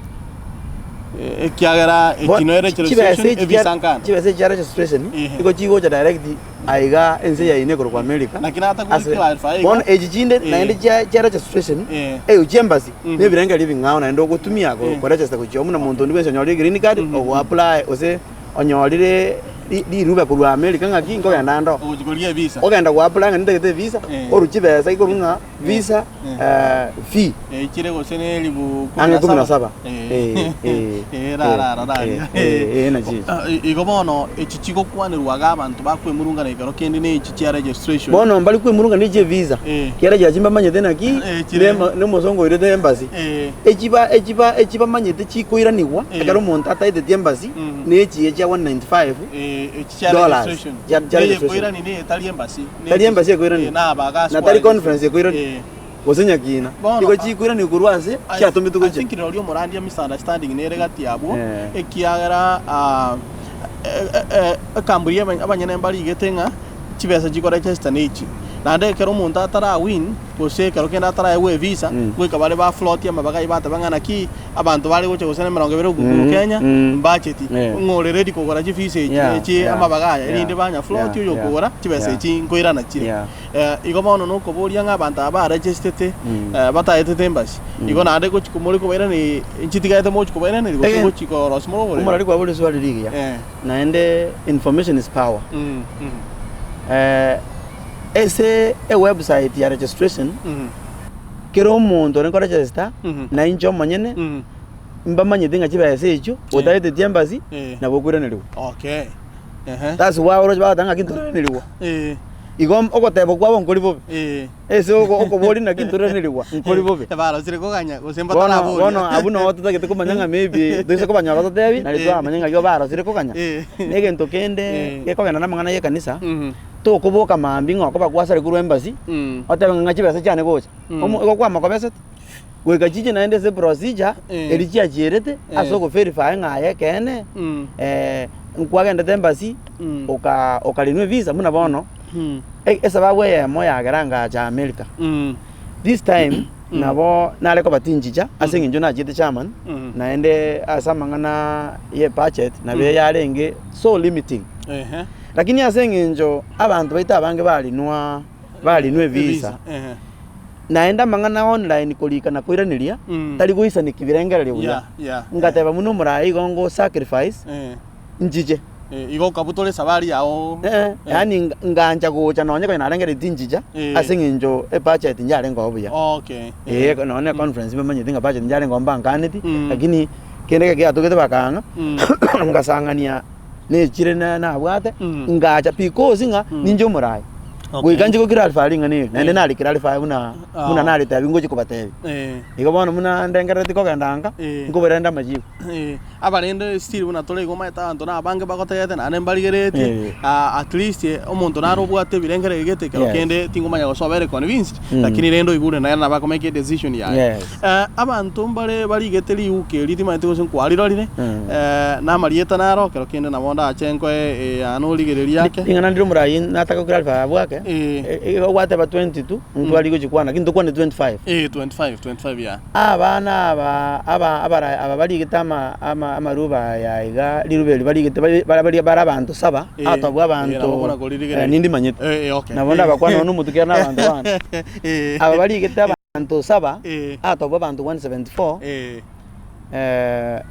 Eh, ekiagera eki nere Chibesa registration echi evisa chia- nkando chibesa echi chia registration Ehe. igo chigocha direct aiga ense yaino ekorokwa America Naki nataka Ase- clarify igo. bono echi chinde Eh. naende chia chia registration Eh. eyo chia embassy Mhm. na ebirengererio ebing'ao naende ogotumia Eh. koregister gochia buna monto onde bwensi onyorire egreen card Mhm. ogo apply gose onyorire ri- rirube korwa America ng'aki nkogenda ande oo. Ogochi korigia evisa. Ogenda go apply ng'a nintagete evisa, Eh. orwe chibesa ikorwa ng'a visa Eh. eh, fee Eh, chire gose ne elibu kumi ang'e na kumi na saba. saba. Eh. Eh, eh, Eh, ra, ra, ra, ra, eh, eh, eh, nachi echi. Ah, i- igo bono echi chigokwanerwa iga abanto bakwemurungana ekero kende ne echi chia registration. Bono mbari kwemurungana echi evisa, Eh. kiara chiachi mbamanyete naki, Eh, chire. ne ne omosongo oirete embassy. Eh. Echiba echiba echibamanyete chikoiranigwa Eh. ekero omonto ataeteti embassy, Mm. ne echiya chia 195 Eh, echi chia Dollars. registration. Chia- chia Neye registration. ekoirani neye tari embassy. Ne Tari echi- embassy ekoirani. Eh, na abaga Na tari conference ekoirani. Eh. Gose nyakina. Bono, Igo chikoirani korwa ase chiatometwe I gochia. think rirorio omorandia misunderstanding nere gati abwo Eh. ekiagera ah, e- e- e- ekamburi aba- abanyene mbarigete ng'a chibesa chikoregesta nechi naende ekero omonto atara win gose ekero kende ataraegwa evisa Mm. goika bare ba float amabaga ayio bateba ng'a naki abanto bare gocha gose na emerongo ebere gokorwa Mm, Kenya mm. mbacheti Yeah. ng'a ore ready kogora chifees echi Yeah, echi yeah, amabaga aya yeah, erinde banya float yeah, oyo yeah, okogora chibesa yeah. echi nkoirana chire Yeah. Eh, igo bono nokoboria ng'a abanto aba baregestete Mm. eh, bataetete embassy igo naende gochi more kobairaneria nchitigarete mochi kobairaneria gose Ege- gochi korosia more oboremo Omorari kwabora eswali rigiya Eh, naende information is power. mm, mm, Eh, ase ewebsite ya registration mm, kera omonto ore koregister Mhm. na inche omonyene mm. mbamanyete ng'a chibesa echio otaeteti embassy Eh. nabo okoiranerigwa. Okay. Ehe. That's why oroche bagoteba ng'aki ntoiranerigwa. Eh, Igo ogoteba kwabo nkori bobe. eh. Ase ogo okoboria naki ntoiranerigwa nkori bobe. Barosire koganya gose Bono mbataraboria. bono abwo noo totagete komanya ng'a maybe toise kobanyora totebi nari Eh. twamanya ng'a igo barosire koganya. Eh. Na egento kende Eh. gekogenda na amang'ana ya ekanisa, Mhm. tokoboka mambia ng'a okoba kwasare korwa embassy, Mm. otebe ng'a chibesa chiane gocha. Mm. Omo igo kwamokobesete, goika chiche naende ase procedure, Eh. eri chiachierete, Eh. ase ogoverify ng'a aye ekeene, Mm. nkwagendete embassy, Mm. oka okarinwa evisa buna bono, Mm. e- esababu eyemo yagera ngacha America. Mm. This time, nabo nare koba tinchicha, ase eng'encho nachiete German, Mm. naende ase amang'ana ye budget, nabo yarenge so limiting. Ehe. Lakini ase eng'encho abanto baito abange barinwa barinwa evisa, Ehe. naende amang'ana online korika na koiraneria, Mm. tari goisanekia birengererio buya. Yeah, yeah. Ngateba buna omoraia igo ngo sacrifice, Eh. nchiche. Eh, igo okabutore esabari yao. Eh, yaani ngancha gocha nonye konya narengereretie nchicha, Eh. ase eng'encho ebudget njarenge oo buya. Okay. Eh, nonye na econference mbamanyete ng'a budget njarenge oo mbankaneti, Mm. lakini kende ekero kiatogete bakang'a, Mm. ngasang'ania nechire na nabwate, Mm. ngacha because ng'a Mm. ninche omoraia. Okay. Goika nche gokirarify ring'ana eri, naende Eh. narikirarify buna Ah. buna naritebi ngochia kobatebi. Eh. Igo bono buna ndengerereti kogenda nka, Eh. nkobaira rende amajibu. Eh, aba rende still buna tore igo omanyete abanto na abange bagotegete naende mbarigeretie, Eh. ah, at least omonto nare obwate ebirengererio gete ekero Yes. kende tingomanya gose obere convinced, Mm. lakini rende oigure naye nabo akomake edecision yaye. Yes. Eh, abanto mbare barigete riuko eri timanyeti gose nkwarirorire, Mm. eh, na amarieta naro, ekero kende nabo ndache nkoe eyane origereria ake. Ring'ana ndire omorai nataka gokirarify abwo ake, Eh. eh, igo gwateba 22, ntwari gochikwana, lakini tokwane 25. Eh, 25, 25 yeah. Abana aba aba abara aba barigete ama ama amaruba aya iga riruba eri barigete bare bare baria bare abanto saba, Eh, agatobua eh, nabo abanto buna koririgereria. eh, nindimanyete. Eh, eh, okay. Nabo ndabakwana nonya omotuko ere na abanto bande. Eh, Aba barigete abanto saba, Eh. agatobua abanto 174, eh,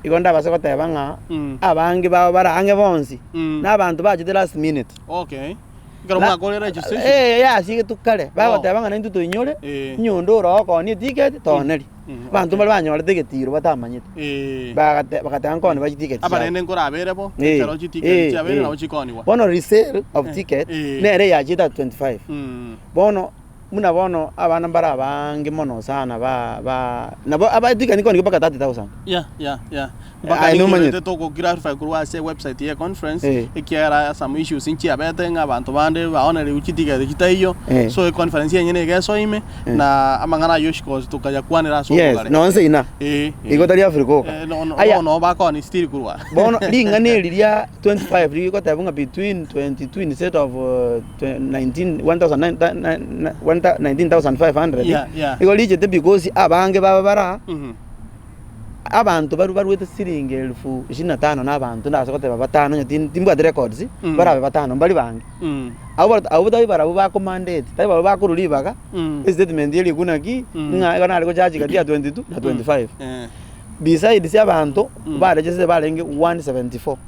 igo ndabase goteba ng'a Mm. abange babo bare ang'e bonsi, Mm. na abanto bachete last minute. Okay. Ekero La- mwakorire registration. Eh, yasigetwe kare, bagoteba ng'a naintwe toinyore, Eh. nyonde ore okonia etiketi, tooneria. Mm, Abanto okay. mbare banyorete egetiro batamanyete. Eh. Bagate bagateba nkoonia bache ticket chiabo. Abarende nkorabere bo, Eh, ekero chitiketi eh, chiabeire eh. nabo chikoonigwa. Bono resale of ticket, Eh. nere yachete at 25. Mm. Bono, buna bono abana mbare abange mono sana ba ba nabo aba etiketi nkoonigwa mpaka 30,000. Yeah, yeah, yeah. Aye Mpaka nomanyete. ninywerete togo clarify korwa ase website ye conference Eh. ekiagera some issues nchiabete ng'a abanto bande baonerigwe chitiketi chitaiyo Eh. so econference yenyene iga esoime na amang'ana ayio of course tokayakwanera ase Yes, obogare. nonye nse ina. Eh, eh. Igo tari Africa oka. Eh, no, no, Aya. no, no bakoni still korwa. Bono ring'ana eri ria 25 rigoteba ng'a between 22 instead of uh, 19 19,500 Yeah, yeah. igo richete because abange baba bara Mhm. Abanto barwe barwete siringi elfu ishirini na tano na abanto ndabase goteba batano onye tin- timbwati records, Mm. barabe batano mbari bange. Mm. Abwo barot abwo tari barabwo bakomandate, tari barabwo bakorwa ribaga, Mm. estatement eria ekwo naki, Mm. ng'a igo nare gochachi gati ya 22 na 25. Eh. Besides abanto, Mm. barechesete barenge 174.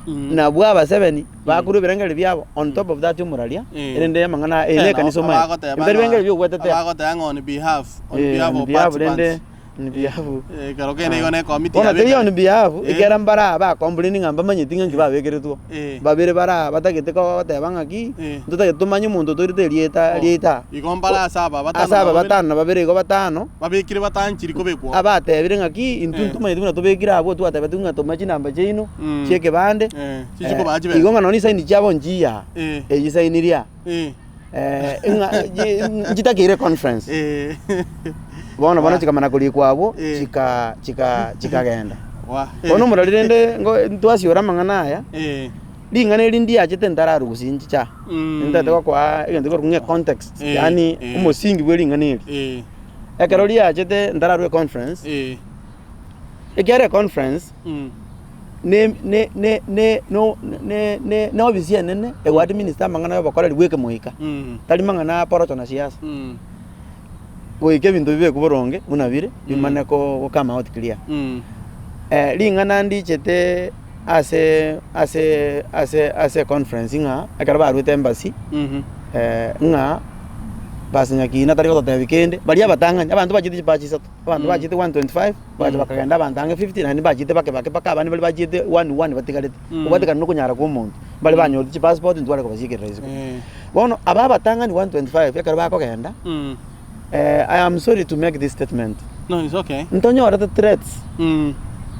Mm. Nabwo aba seven, bakorwa ebirengererio biabo, on top of that omoraria, Eh. erinde amang'ana eye na ekanisa omanyete. Abagoteba Ebitari ng'a- birengererio biogwetetea. abagoteba ng'a on behalf, on Eh, behalf on of behalf rende participants. on behalf Ekero kende igo ne ekomiti Bono teri yabekire. on behalf, Eh. ekiagera mbare aba bacomplaini ng'a mbamanyeti ng'a nki babekeretwe. Eh. Babere bare aba batagete kogoteba ng'aki, Eh. ntotagete tomanye omonto otoirete erieta Oh. riaito aa. Igo mbare ase aba batano Ase aba na babere. batano na babere igo batano, Babekire batanchiri kobekwa. abatebire ng'aki intwe Eh. ntomanyeti buna tobekire abwo twatebetigwe ng'a toma chinamba chiaino, Mm. chia ekebande, Eh, eh, chichikobaa chibesa. igo ng'a nonye chisaini chiabo nchiya aa, Eh. echi sainirie aa. Eh. Eh, ng'a ji- nchitakeire conference. Eh. Bono bono Wa. chikamana korikwa abwo, Eh. chika chika chikagenda. Wa. Eh. Bono omorori rende ngo ntwasiora amang'ana aya, Eh. ring'ana eri ndiachete ntararusia nchicha. Mm. Ntagete gokoa egento gekorokwa ng'a econtext, Eh, yaani eh. omosingi bwe ring'ana eri. Eh. Ekero riachete ntararua econference, Eh. ekiagera econference Mm. ne ne ne ne no ne ne ne ofisi enene ego administer amang'ana ya obokoreri bwa ekemoika, Mm. tari mang'ana a porocho na siasa. Mm. Goika ebinto bibekwe boronge buna bire, bimane ko go come out clear. Mm. Ring'ana ndichete ase ase ase ase econference ng'a ekero baruete embassy, Mhm. ng'a Pastor Nyakina tari gototebia kende, baria abatang'ani, abanto bachete chibatch isato, abanto bachete 125, bagacha bakagenda abanto ang'e 50, naende mbachete bake bake mpaka abande baria bachete one one batigarete. Kobwatekana na okonyara kwa omonto, mbare banyorete chipassport ntware kobasiekera isiko. Bono aba abatang'ani 125 ekero bakogenda, I am sorry to make this statement, No, it's okay. ntonyorete threats Mm.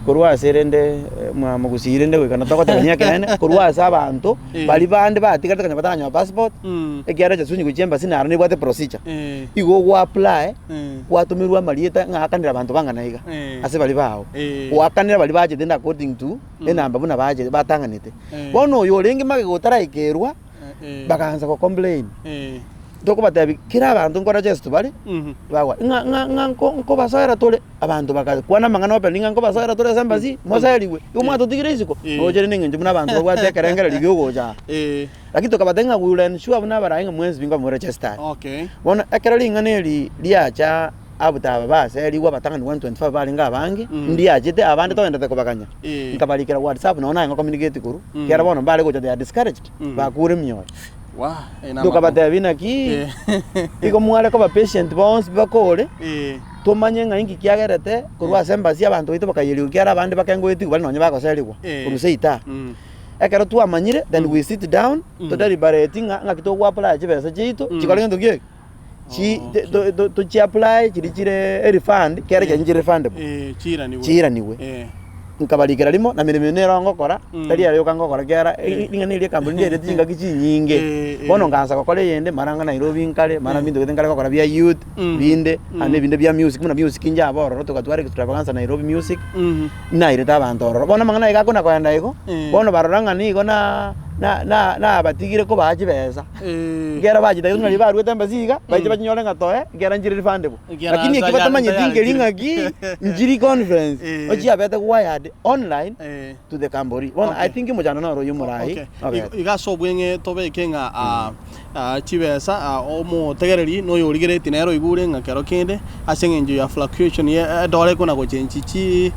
korwa ase rende mwa mogusii rende goika na togotebania ekeene, korwa ase abanto Eh. baria bande batigarete konya bataranyora passport, Mm. ekiagera echesunyi gochia embassy naro nebwate procedure. Eh. Igo ogo apply, Eh. gwatomerwa amarieta ng'a akanera abanto bang'ana iga, Eh. ase baria bao. Eh. Goakanera baria bachete rende according to Mm. enamba buna bachete batang'anete. Eh. Bono oyo orenge magega otaraikerwa, Eh. bakaansa go complain. Eh. Tokobatebia kera abanto nkore chest bare, Mhm. bagwa ng'a ng'a ng'a nko nkobasoera tore, abanto bagakwana amang'ana openly ng'a nkobasoera tore ase embassy, moserigwe, igo mwatotigire isiko, Eh. roche rende eng'encho buna abanto babwate ekerengererio gia ogocha aa. Eh. Lakini tokabatebia ng'a we will ensure buna abarai ng'a mwensi bi nkomore registered. Okay. Bono ekero ring'ana eri riacha abuta aba baserigwe abatang'ani 125 barenge abange, Mm. ndiachete abande togenderete kobaganya. Eh. Nkabarikera whatsapp nonye naye ngocommunicate korwa, Mm. ekiagera bono mbare gocha they are discouraged, Mm. bakure emioyo. Wah, eh, na Tokabatebia naki, Eh. igo mware koba patient bonsi bakore, Eh. tomanye ng'a inki kiagerete korwa ase embassy abanto baito bakaiyerigwa ekiagera abande bakengoetigwa bare nonye bagoserigwa Eh. korwa seita. Mm. Ekero twamanyire then we sit down to deliberate ng'a ng'aki togo apply chibesa chiaito chikore gento ki eke? Chi to- to- tochi apply chiria chire erefund kere ekenyoro chire refundable. Eh, chiiranigwe. Chiiranigwe. Eh. Nkabarikera rimo na meremo eye nero ngokora, tari ere yoka ngokora ekiagera ring'ana eri ri'ekambuni ndiairete chingaki chinyinge. Eh, eh. Bono nkaansa gokora eyende mara ng'a Nairobi nkare, mara mbinto gete nkare gokora bia youth, binde, naende ebinde bia music, buna music inche aba ororo togatwara extravaganza Nairobi music, nairete abanto ororo. Bono amang'ana aye gakona kogenda igo, bono barora ng'a nigo na na na nabatigire kobaa chibesa. Ekiagera bachitagete buna riria baruete embassy iga, baiche bachinyore ng'a toe, ekiagera nchire refundable. Ekiagera Lakini eki ntayari- batamanyeti ntayari nkeri chire. ng'aki, nchiri conference, Eh. ochiabete wired online Eh. to the kambori. Bono Okay. I think omochando noro oyio omorai Okay. obete. Igo iga ase obweng'e tobeke ng'a ah, ah, chibesa ah, omotegereri na oyorigeretie nere oigure ng'a kero kende ase eng'encho ya fluctuation ya edora ekona gochenchi chi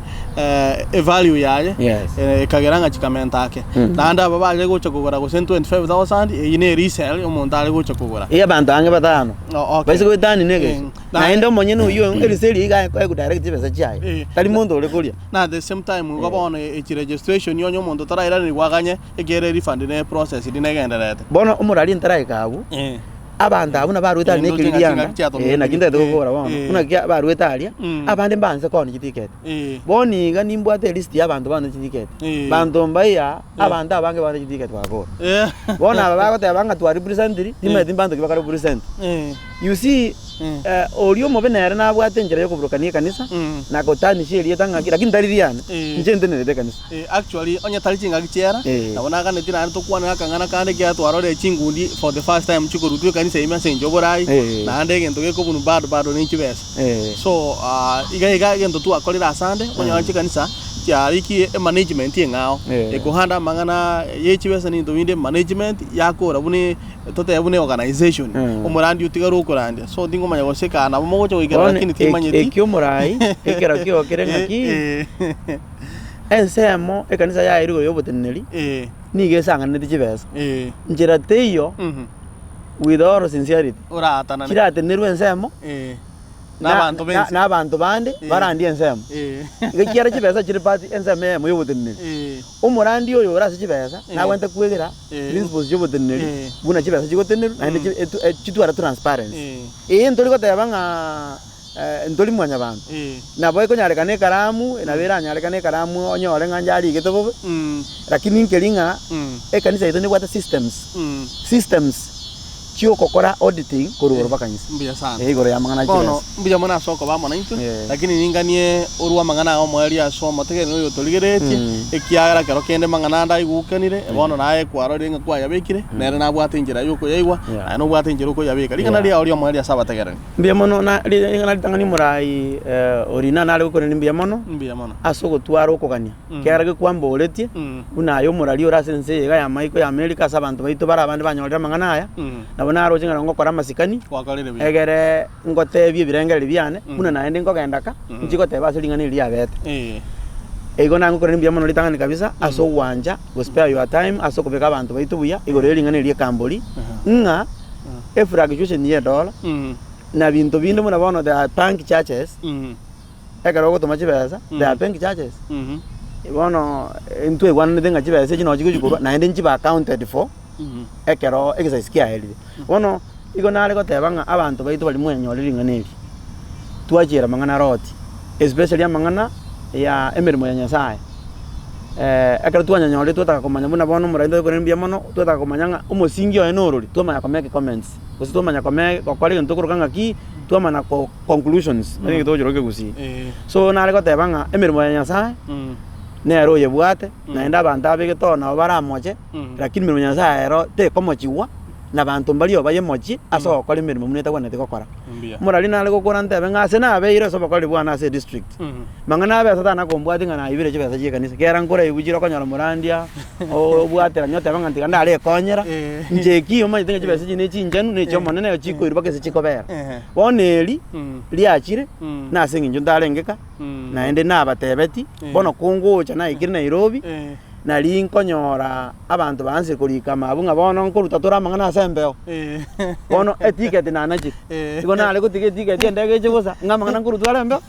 evalue yaye Yes. ekagera ng'a chikamenta ake. Naende aba bare gocha kogora gose 25,000 eyio ne resale omonto are gocha kogora. Iga abanto ang'e batano Oh, okay. baise goetania na egesu Mm. Na- naende omonyene oyio eriseri iga ego direct chibesa chiaye Eh. tari monto ore koria. Na at the same time igo bono echi registration onye omonto tarairanigwa aganye ekiagera erefund ne process eri negendererete. Bono omorari ntaraika abwo, Eh. abanto abwo nabarwete aria Eh, ndoche na ng'a ekeriria chingaki anga, chiatomire eh, naki ntagete eh, gokora bono, eh. buna ki barwete aria, Mm. abande mbanse koonia chitiketi. Eh. Bono iga nimbwate elist ya abanto baane chitiketi, Eh. banto mbaiya, abanto abange baane chitiketi bagakora. Eh. Bono aba bagoteba ng'a twarepresentiri, timanyeti mbanto ki bakarepresent. Eh. You see, Mm. eh, oria omobe nere nabwate enchera yokoburukania ekanisa, Mm. na gotanisha erieta ng'aki, lakini tari riane, Eh. inche ntenerete ekanisa. Eh, actually onye tari chingaki chiera, Eh. nabo naganeti naende tokwanere akang'ana kande ekiagera twarorire chingundi for the first time chikorutwa ekanisa ime ase eng'encho oborai, Eh. naende egento gekobunu bado bado ne chibesa. Eh. So ah, iga iga egento twakorire asande, okonyora chikanisa chiarikie emanagement eng'ao, Eh. ekohanda amang'ana ye chibesa na ebinto binde, management yakora buna totebe buna eorganization, Mm. omorandi otigare okorandia. So tingomanya gose kaa nabo mogocha goikera Bono lakini ek- timanyeti. ekio omorai, ekero kio kere ng'aki, Eh, eh. ensemo ekanisa yaye rigoro y'oboteneneri, Eh, nigo esang'ananeti chibesa. eh. Nchera teiyo, Mhm. with all sincerity, Oratanane. chiratenerwe ensemo, Eh. na- N'abanto na- b'ense. n'abanto bande Eh. barandie ensemo. Eh. Iga ekiagera chibesa chire part ensemo eyemo y'oboteneneri. Eh. Omorandi oyo ore ase chibesa, Eh. nagwenerete kwegera Eh. principles chi'oboteneneri, Eh. buna chibesa chigotenerwa, naende chi- etu- eh, chitware transparency. Eh. Eye ntori goteba ng'a ntori mwanyabanto. Eh. Nabo ekonyarekana ekaramu, nabo eranyarekane ekaramu onyore ng'a njarigete bobe, Mm. lakini nkeri ng'a Mm. ekanisa yaito nebwate systems, Mm. systems chi'ogokora auditing korwa igoro mpaka inse. Mbuya sana. Eh, igoro y'amang'ana a Bono chibesa. mbuya mono ase okoba amo naintwe, Eh. lakini ninganie orwe amang'ana aya omoerio ase omotegereri oyo otorigeretie, Mm. ekiagera kero kende mang'ana ande aigukanire, bono naye kwarorire ng'a kwayabekire, nere nabwate enchera y'okoyaigwa, Yeah. naye nobwate enchera okoyabeka. Ring'ana Yeah. riao ri'omoerio ase abategereri. Mbuya mono na ring'ana ritang'ani omorai Orina nare gokorania mbuya mono Mbuya mono. ase ogotwara okogania ekiagera gekwamboretie buna aye omorari ore ase ense eye iga y'amaiko ya Amerika ase abanto baito bare abande banyorire amang'ana aya, nabo naroche ng'a ngokora amasikani Gwakorire buya. egere ngotebie ebirengererio biane buna naende nkogenda ka inche goteba ase ring'ana eri riabete. Eh. Igo nagokorania mbuya mono ritang'ani kabisa ase ogwancha go spare your time ase okobeka abanto baito buya igoro ye ring'ana eri ri'ekambori ng'a Efluctuation ye dollar na binto binde buna bono there are bank charges, ekero ogotoma chibesa there are bank charges. Bono intwaigwananete ng'a chibesa echi nabo chigochi korwa naende nchibe accounted for ekero exercise kiaerire. Bono igo nare goteba ng'a abanto baito baria mwanyorire ring'ana eri, twachiera amang'ana aroti, especially amang'ana ya emeremo ya Nyasaye. Ekero twanyanyorire twataka komanya buna bono omoraia tokorire mbuya mono, twataka komanya ng'a omosingi oye norori, twamanya ko make comments, gose twamanya kome gokora egento tokoroka ng'aki, twamanya ko conclusions, naki togochora ekegusii. So nare goteba ng'a emeremo ya Nyasaye, nere oyebwate, naende abanto abegete oo nabo baramoche, lakini emeremo ya Nyasaye ero tekomochigwa, na abanto mbaria obayemochie ase ogokora emeremo buna etagwenereti gokora. Mbuya. Omorari nare gokora ntebe ng'a ase nabeire ase obokoreri bwane ase edistrict, mang'ana abe ase tana kombwatia ng'a naibire chibesa chia ekanisa, ekiagera nkoraigwe chire okonyora omorandia obwaterania oteba ng'a tiga ndarekonyera, inche eki omanyete ng'a chibesa echi ne chinchenu na echia omonene igo chikoirwa mpaka ase chikobera. Bono eri, riachire, nase eng'encho ntarenge ka, naende nabatebeti, bono kongocha naikire Nairobi. Nari nkonyora abanto baanse korika amabu ng'a bono nkoruta tore amang'ana ase embeo. Bono etiketi nanachire. Igo nare gotiga etiketi endege eche bosa, ng'a amang'ana nkorutwa are embeo.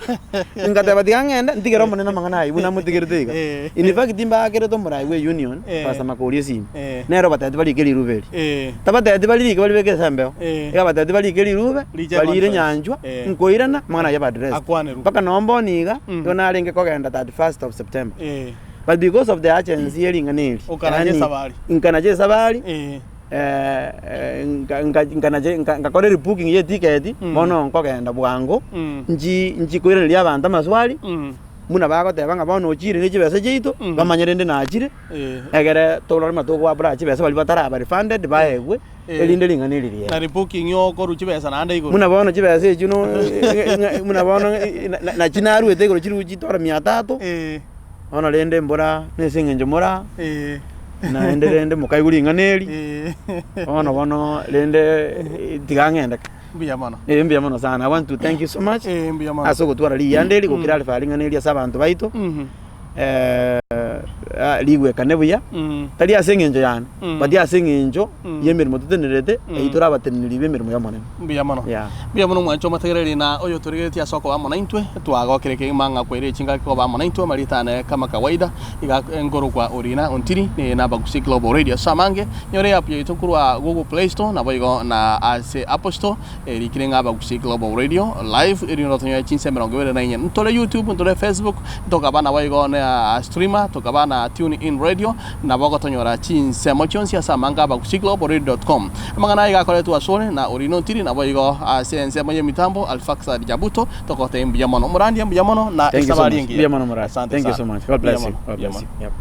Ngateba tiga ng'ende ntigere Omonene amang'ana ayio buna amotigerete iga. In fact mbaakerete omorai bwe union, Pastor Makori esimi, nere obatebetie barike rirube eri. Tabatebetie baririke baribeke ase embeo, iga abatebetie barike rirube, barire nyanchwa, nkoirana, amang'ana ayio aba addressed. Mpaka nonye bono iga, igo narenge kogenda 31st of September. But because of the urgency ye ring'ana eri, Okanacha yaani esabari. nkanacha esabari, Eh. eh, eh, nka- nka- nkanacha nka- nkakora ebooking ye etiketi, Mm. bono nkogenda bwango, Mm. nchi nchi koiraneria abanto amaswali, Mm. buna bagoteba ng'a bono ochire ne chibesa chiaito, Mm. bamanye rende nachire, Eh. egere torore buna togo apply chibesa baria bataraba refunded baegwe, Eh. erinde ring'ana eri riere. Na rebooking okorwa chibesa naende igoro. Buna bono chibesa echio no buna bono nachi naruete igoro chiribu chitora mia tatu. Eh. Bono rende mbora nase eng'encho mora, Eh. naende rende mokaigwa ring'ana eri, Eh. bono bono rende eh, tiga ng'ende. Mbuya mono. Eh, mbuya mono sana. I want to thank you so much Eh, mbuya mono. ase ogotwara riyanda eri, gokira ring'ana eri ase abanto baito. Mhm. Eh, ah, rigwekane buya Mm. tari ase eng'encho yane Mm. but ase eng'encho Mm. y'emeremo totenerete Mm. eyio tore abateneneri b'emeremo y'Omonene. Mbuya mono. Yeah. Mbuya mono mwanche omotegereri na oyotorigeretie ase okoba amo naintwe, twagokire kegima ng'a kwaire chingaki koba amo naintwe amarieta ane kama kawaida, iga nkorokwa Orina Ontiri, ne Nabagusi Global Radio ase amange, nyore eapp yaito korwa Google Play Store naboigo na ase Apple Store, erikire ng'a Abagusi Global Radio Live, erio notonyore chinsa 24. Ntore YouTube, ntore Facebook, ntokaba naboigo na streamer, tokaba na Tune In Radio, Nabo ogotonyora chinsemo chionsi ase amanga abagusiglobal dot com. Amang'ana aya iga akoretwe asore na Orino Ntiri, naboigo ase ensemo y'emitambo Alfaxad Jabuto, togotebia mbuya mono. Omorandia mbuya mono na Thank you so esabari much. engiya. Mbuya mono Moraa. Asante Thank you sana. so much. God Mbuya bless you. mono, God mbuya bless mono. you. Yep.